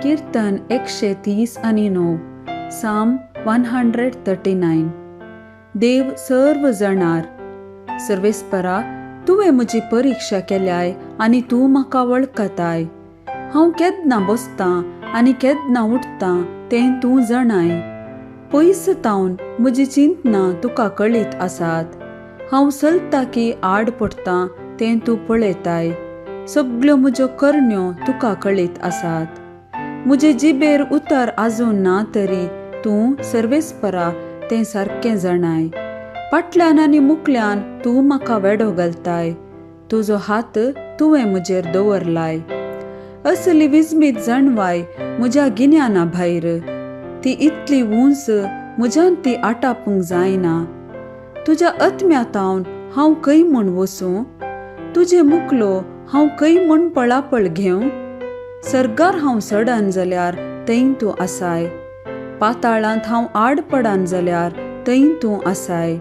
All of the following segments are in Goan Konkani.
कीर्तन 139, Psalm 139. देव सर्व जाणार. सर्वेस्परा, तुवें म्हजी परिक्षा केल्याय आनी तूं म्हाका वळखताय. हांव केन्ना बसतां आनी केन्ना उठतां तें तूं जाणाय. पयस तावन म्हजी चिंतना तुका कळीत आसात. हांव चलता की आड पडटां तें तूं पळयताय. सगल्यो म्हज्यो करण्यो तुका कळीत आसात. म्हजे जिबेर उतर आजून ना तरी तूं सर्वेस्परा तें सारकें जाणाय. फाटल्यान आनी मुखल्यान तूं म्हाका वेडो घालताय. तुजो हात तुवें म्हजेर दवरलाय. असली विजमीत जाणवाय म्हज्या गिन्याना भायर. ती इतली उंच म्हज्यान ती आटापूंक जायना. तुज्या आत्म्या तावन हांव खंय म्हूण वसूं? तुजे मुखलो हांव खंय म्हूण पळापळ घेवं? सर्गार हांव चडन जाल्यार थंय तूं आसाय. पाताळांत हांव आड पडन जाल्यार थंय तूं आसाय.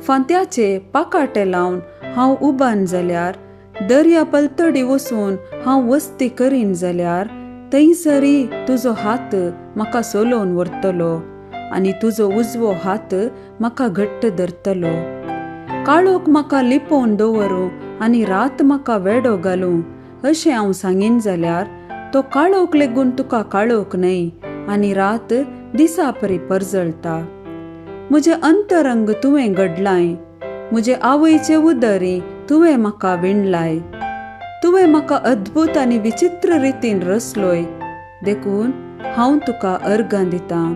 फांत्याचे पाकाटे लावन हांव उबान जाल्यार, दर्या पलतडी वचून हांव वस्ती करीन जाल्यार, थंयसरी तुजो हात म्हाका सोलोवन व्हरतलो आनी तुजो उजवो हात म्हाका घट्ट धरतलो. काळोख म्हाका लिपोवन दवरूं आनी रात म्हाका वेडो घालूं अशें हांव सांगीन जाल्यार, तो काळोख लेगून तुका काळोख न्हय आनी रात दिसा परी परजळटा. म्हजें अंतरंग तुवें घडलाय. म्हजे आवयचे उदरी तुवें म्हाका विणलाय. तुवें म्हाका अद्भुत आनी विचित्र रितीन रचलोय, देखून हांव तुका अर्गां दितां.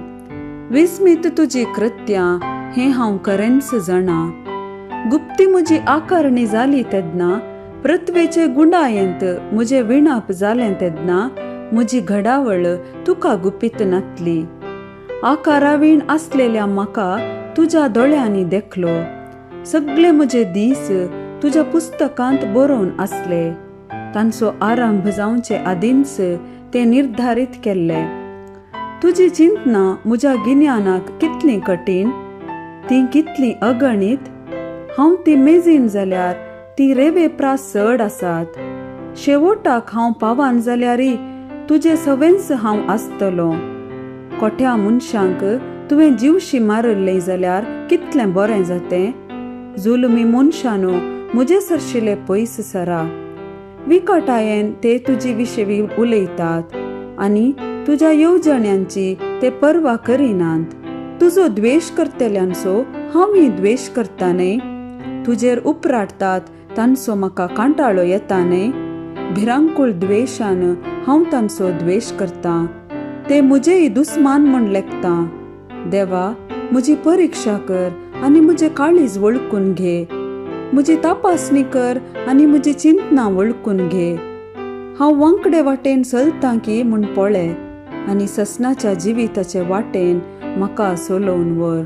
विस्मीत तुजी कृत्यां हें हांव खरेंच जाणा. गुप्ती म्हजी आकारणी जाली तेन्ना, पृथ्वेचे गुंडायेंत म्हजें विणप जालें तेन्ना, म्हजी घडावळ तुका गुपीत नातली. आकारावीण आसलेल्या म्हाका तुज्या दोळ्यांनी देखलो. सगळे म्हजे दीस तुज्या पुस्तकांत बरोवन आसले. तांचो आरंभ जावचे आदींच ते निर्धारीत केल्ले. तुजी चिंतना म्हज्या गिन्यानाक कितलीं कठीण, तीं कितलीं अगणीत! हांव ती मेजीन जाल्यार ती रेवे प्रास चड आसात. शेवटाक हांव पावान जाल्यारय तुजे सवेंच हांव आसतलो. कोठ्या मनशांक तुवें जिवशी मारिल्लें जाल्यार कितलें बरें जातें! जुलमी मनशानू, म्हजे सरशिले पयस सरा. विकटायेन ते तुजी विशीं उलयतात आनी तुज्या येवजण्यांची ते पर्वा करिनात. तुजो द्वेश करतल्यांचो हांवूय द्वेश करता न्हय? तुजेर उपराटतात तांचो म्हाका कांटाळो येता न्हय? भिरांकूळ द्वेशान हांव तांचो द्वेश करतां. ते म्हजेय दुस्मान म्हूण लेखता. देवा, म्हजी परिक्षा कर आनी म्हजें काळीज वळखून घे. म्हजी तपासणी कर आनी म्हजी चिंतना वळखून घे. हांव वांकडे वाटेन चलतां की म्हूण पळय आनी ससनाच्या जिविताचे वाटेन म्हाका चलोवन व्हर.